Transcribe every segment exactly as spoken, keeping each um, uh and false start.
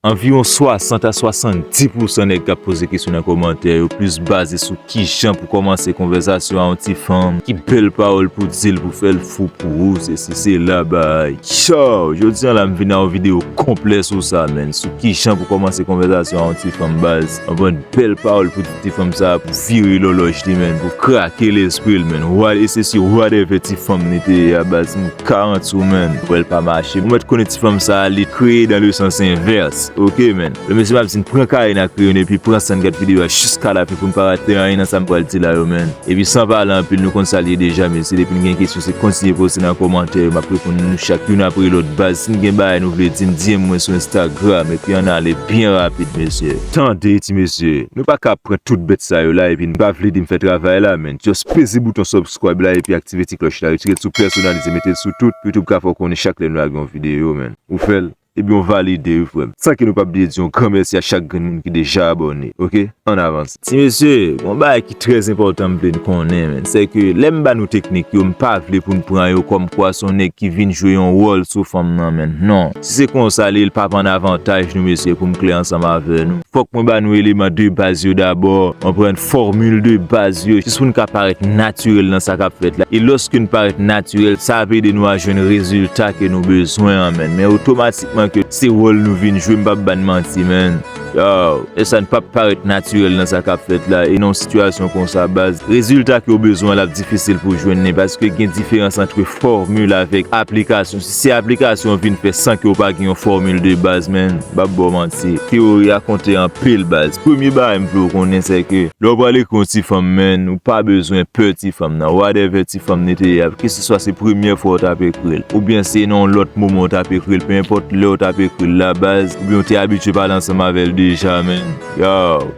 Anviwon swasant a swasanndis pousan nèg k ap poze kesyon nan kòmantè yo plis baze sou kijan pou kòmanse konvèsasyon a yon ti fanm, ki bèl pawòl pou di l pou fè l fou pou ou, sesi sela, bay. Chow! Jodi a la m vin a yon videyo konplè sou sa, menn, sou kijan pou kòmanse konvèsasyon a yon ti fanm, baz. Anprann bèl pawòl pou di ti fanm sa a pou vire lòlòj li, menn, pou krake lespri l, menn. What, e sesi whatever ti fanm li te ye a, baz. M garanti w, menn, wè l pa mache. Ou mèt konnen ti fanm sa a, li kreye dans le sens inverse. Ok, menn. Le mesye m ap di n pran kare n ak kreyòn epi pran san n gad videyo a jiska lafen pou n pa rate anyen nan sa m pral di la yo, menn. Epi san pale anpil, nou konn sa l ye deja, mesye. Depi n gen kesyon, se kontinye poze nan kòmantè yo. M ap reponn nou chak youn apre lòt, baz. Si n gen bagay nou vle di n, D M mwen sou Instagram. Epi ann ale byen rapid, mesye. Tande, ti mesye. Nou pa ka pran tout bèt sa yo la epi n pa vle di m fè travay la, menn. Just peze bouton subscribe la epi aktive ti klòch la. Retire l sou pèsonalize, mete l sou tout. YouTube ka fè w konnen chak lè n lage yon videyo, menn. Ou fè l? Ebyen, w valide, wi, frè m. San ke nou p ap bliye di yon gran mèsi a chak grenn moun ki deja abòne, ok? Ann avanse. Ti mesye, yon bagay ki trè enpòtan m vle n konnen, menn, se ke lè m ba nou teknik yo, m pa vle pou n pran yo kòmkwa se yon nèg ki vin jwe yon wòl sou fanm nan, menn. Non. Si se konsa li ye, l p ap an avantaj nou, mesye, pou m klè ansanm avè nou. Fòk mwen ba nou eleman de baz yo dabò. Anprann fòmil de baz yo. Jis pou n ka parèt natirèl nan sa k ap fèt la. E lòske n parèt natirèl, sa ap ede nou a jwenn rezilta ke nou bezwen an, menn. Men otomatikman ke se wòl nou vin jwe, m p ap ba n manti, menn. Yo, e sa n p ap parèt natirèl nan sa k ap fèt la. E nan yon sitiyasyon konsa, baz, rezilta ke w bezwen an, l ap difisil pou w jwenn li, paske gen diferans ant fòmil avèk aplikasyon. Si se aplikasyon w vin fè san ke w pa gen yon fòmil de baz, menn, m p ap ba w manti. Teyori a konte anpil, baz. Premye bagay m vle w konnen, se ke lè w pral ekri yon ti fanm, menn, ou pa bezwen pè ti fanm nan. Whatever ti fanm li te ye a, keseswa se premyè fwa w t ap ekri l, oubyen se nan yon lòt moman w t ap ekri l, pe enpòt lè w t ap ekri l la, baz, oubyen w te abitye pale ansanm avè l deja, menn. Yo,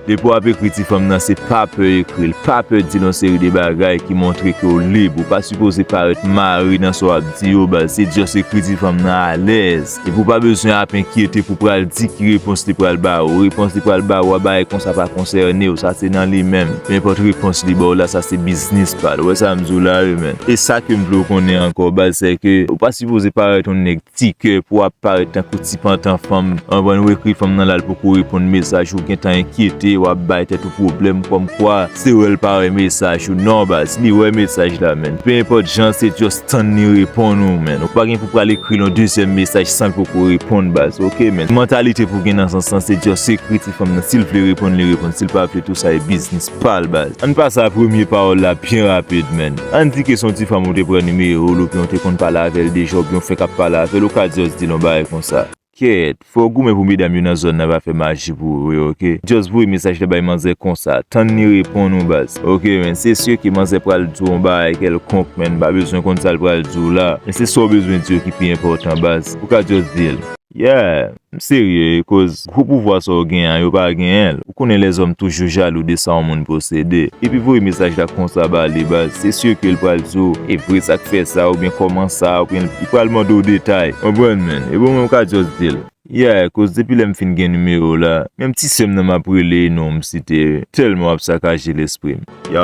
depi w ap ekri ti fanm nan, se pa pè ekri l, pa pè di l yon seri de bagay ki montre ke w lib. Ou pa sipoze parèt mare nan sa w ap di yo, baz. Se just ekri ti fanm nan alèz. Epi w pa bezwen ap enkyete pou pral di ki repons li pral ba ou. Repons li pral ba ou a, bagay konsa pa konsène w, sa se nan li menm. Pe enpòt repons li ba w la, sa se biznis pa l. Ou wè sa m di w la, wi, menn. E sa ke m vle w konnen ankò, baz, se ke ou pa sipoze parèt yon nèg ti kè pou w ap parèt tankou ti pantan fanm. Anprann ou ekri fanm nan la, l poko reponn mesaj ou, gentan enkyete, w ap bay tèt ou pwoblèm kòmkwa se wè l pa wè mesaj ou. Non, baz, li wè mesaj la, menn. Pe enpòt jan, se just tann li reponn ou, menn. Ou pa gen pou pral ekri l yon dezyèm mesaj san l poko reponn, baz. Ok, menn. Mantalite pou gen nan sans lan, se just ekri ti fanm nan. Si l vle reponn, li reponn. Si l pa vle tou, sa e biznis pa l, baz. Ann pase a premye pawòl la byen rapid, menn. Ann di ke se yon ti fanm ou te pran nimewo l, oubyen w te konn pale avè l deja, oubyen w fenk ap pale avè l, ou ka just di l yon bagay konsa. Kèt, fò w goumen pou medam yo nan zòn nan pa fè maji pou ou, wi, ok? Just voye mesaj la bay manzè konsa. Tann li reponn ou, baz. Ok, menn, se si ke manzè pral di w yon bagay kèlkonk, menn, pa bezwen konn sa l pral di w la. Men se sa w bezwen di yo ki pi enpòtan, baz. Ou ka just di l, yeah, m serye, koz gwo pouvwa sa w genyen an, yo pa genyen l. Ou konnen lèzòm toujou jalou de sa yon moun posede. Epi voye mesaj la konsa ba li, baz. Se si ke l pral di w, e vre sa k fè sa, oubyen kòman sa, oubyen li pral mande w detay. Konprann, menn? E bon, mwen, m ka just di l, yeah, koz depi lè m fin gen nimewo w la, menm ti sè m nan m ap rele e non w m site, tèlman w ap sakaje lespri m. Yo,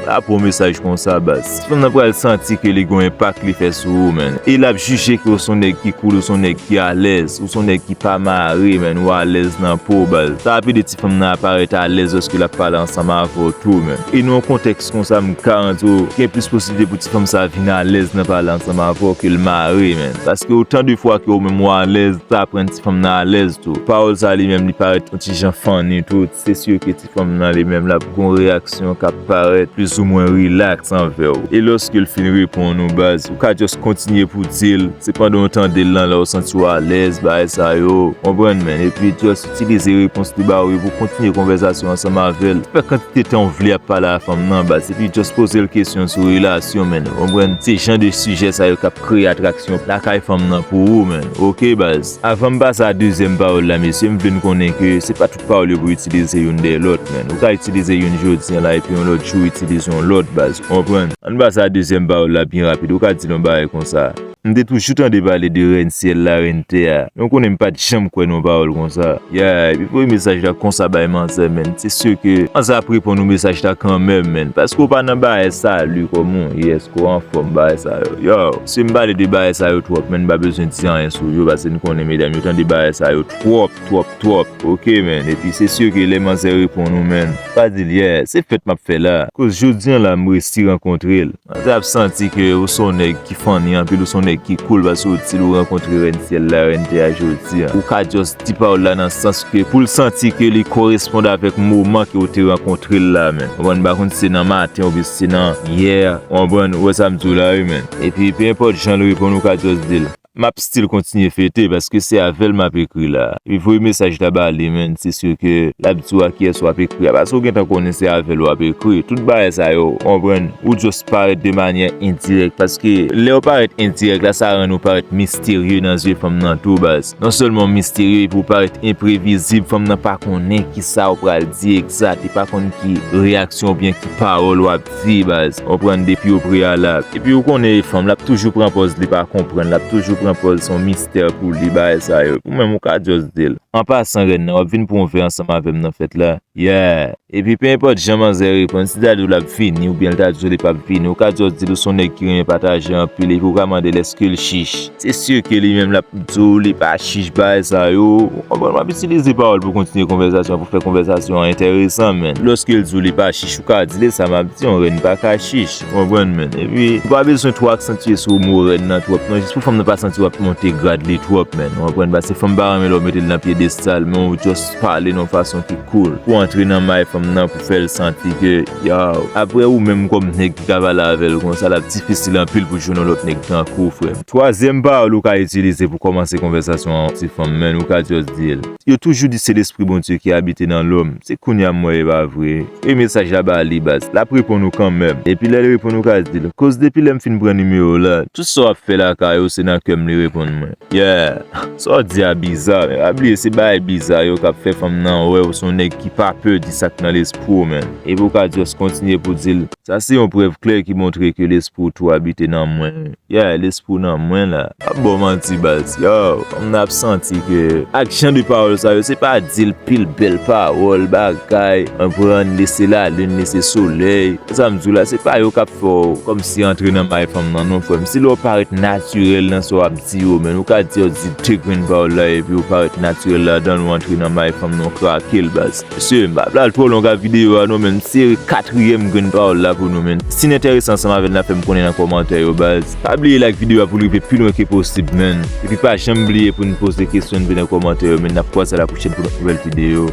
apre yon mesaj konsa, baz, ti fanm nan pral santi ke li gen yon enpak li fè sou ou, menn. E l ap jije ke w se yon nèg ki cool, ou se yon nèg ki alèz, ou se yon nèg ki pa mare, menn, ou alèz nan po w, baz. Sa ap ede ti fanm nan a parèt alèz lòske l ap pale ansanm avè w tou, menn. E nan yon kontèks konsa, m garanti w, gen plis posiblite pou ti fanm sa a vin alèz nan pale ansanm avè w ke l mare, menn. Paske otan de fwa ke ou menm ou alèz, sa ap rann ti fanm nan alèz tou. Pawòl sa a li menm, li parèt yon ti jan funny tou. Se si ke ti fanm nan li menm, l ap gen yon reyaksyon k ap parèt plizoumwen rilaks anvè w. E lòske l fin reponn ou, baz, ou ka just kontinye pou di l, se pandan w tande l lan la w santi w alèz, bagay sa yo, konprann, menn. Epi just itilize repons li ba ou yo pou kontinye konvèsasyon ansanm avè l. Fè kantite tan w vle ap pale a fanm nan, baz. Epi just poze l kesyon sou relasyon, menn. Konprann? Se jan de sijè sa yo k ap kreye atraksyon lakay fanm nan pou ou, menn. Ok, baz. Avan m pase a dezyèm pawòl la, mesye, m vle n konnen ke se pa tout pawòl yo pou itilize youn dèyè lòt, menn. Ou ka itilize youn jodi a la, epi yon lòt jou, itilize yon lòt, baz. Ou konprann? Ann pase a dezyèm pawòl la byen rapid. Ou ka di l yon bagay konsa. M te toujou tande pale de rèn syèl la, rèn tè a. Men w konnen m pa t janm kwè nan yon pawòl konsa. Yeah, epi voye mesaj la konsa bay manzè, menn. Se si ke manzè ap reponn ou mesaj la kanmenm, menn. Paske w pa nan bagay salu kòm ou ye, èske w anfòm bagay sa yo. Yo, si m pale de bagay sa yo twòp, menn, m pa bezwen di anyen sou yo, paske n konnen medam yo tande bagay sa yo twòp, twòp, twòp. Ok, menn. Epi se si ke lè manzè reponn ou, menn, pa di l, yeah, se fèt m ap fè la. Koz jodi a la, m resi rankontre l. Manzè ap santi ke ou se yon nèg ki funny anpil, ou se yon nèg ki cool, paske ou di l ou rankontre rèn syèl la, rèn tè a jodi a. Ou ka just di pawòl la nan sans ke pou l santi ke li koresponn avèk moman ke ou te rankontre l la, menn. Ou konprann, m pa konn si se nan maten oubyen si se nan yè, ou konprann, ou wè sa m di w la, wi, menn. Epi, pe enpòt jan l reponn, ou ka just di l, m ap still kontinye fete, paske se avè l m ap ekri la. Epi voye mesaj la ba li, menn, se si ke l ap di w a kiyès w ap ekri a, paske w gentan konnen se avè l w ap ekri. Tout bagay sa yo, w konprann, ou just parèt de manyè endirèk, paske lè w parèt endirèk la, sa rann ou parèt misterye nan zye fanm nan tou, baz. Non sèlman w misterye, epi w parèt enprevizib, fanm nan pa konnen kisa w pral di egzat, li pa konn ki reyaksyon oubyen ki pawòl w ap di, baz. W konprann, depi opreyalab. Epi w konnen e fanm, l ap toujou pran pòz li pa konprann, l ap toujou pran pòz se yon mistè pou li, bagay sa yo. Ou menm, ou ka just di l. An pasan, rèn nan, w ap vin pran yon vè ansanm avè m nan fèt la? Yeah. Epi, pe enpòt jan manzè reponn, si l ta di w l ap vini oubyen l ta di w li p ap vini, ou ka just di l ou se yon nèg ki renmen pataje anpil, epi w ka mande l èske l chich. Se si ke li menm l ap di w li pa chich, bagay sa yo. Ou konprann, w ap itilize pawòl pou kontinye konvèsasyon, pou fè konvèsasyon an enteresan, menn. Lòske l di w li pa chich, ou ka di l e sa m ap di, yon rèn pa ka chich. Ou konprann, menn. Epi, ou pa bezwen twò aksantye sou mo rèn nan twòp, non, jis pou fanm nan pa santi w ap monte grad li twòp, menn. Ou konprann, paske fanm pa renmen lè w mete l nan pyedestal, men w just pale nan yon fason ki cool. Pou antre nan may fanm nan, pou fè l santi ke, yo, apre ou menm kòm nèg ki ka pale avè l konsa, l ap difisil anpil pou jwenn yon lòt nèg tankou w, frè m. Twazyèm pawòl ou ka itilize pou kòmanse konvèsasyon an, ti fanm, menn, ou ka just di l, yo toujou di se Lespri Bondye ki abite nan lòm. Se kounye a m wè e pa vre. E mesaj la ba li, baz. L ap reponn ou kanmenm. Epi lè l reponn ou ka di l, koz depi lè m fin pran nimewo w la, tout sa w ap fè lakay ou se nan kè m li reponn mwen. Yeah. Sa w di a biza, men pa bliye se bagay biza yo k ap fè fanm nan wè ou se yon nèg ki pa pè di sa k nan lespri w, menn. Epi w ka just kontinye pou di l, sa se yon prèv klè ki montre ke lespri w tou abite nan mwen. Yeah, lespri w nan mwen la. M ap ba w manti, baz. Yo, fanm nan ap santi ke ak jan de pawòl sa yo, se pa di l pil bèl pawòl, bagay, anprann, lese lalin, lese solèy. Sa m di w la, se pa yo k ap fè w kòmsi antre nan may fanm nan, non, frè m. Se lè w parèt natirèl nan sa w ap di yo, menn. Ou ka di yo di de grenn pawòl la, epi w parèt natirèl ladan l, w antre nan may fanm nan, w krake l, baz. Mesye, m pa pral twò long ak videyo a non, menn. Se katriyèm grenn pawòl la pou nou, menn. Si n enterese ansanm avè l, n a fè m konnen nan kòmantè yo, baz. Pa bliye like videyo a pou l rive pi lwen ke posib, menn. Epi pa janm bliye pou n poze kesyon n vin nan kòmantè yo, menn. N ap kwaze a la pwochèn pou yon nouvèl videyo.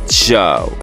Tchao!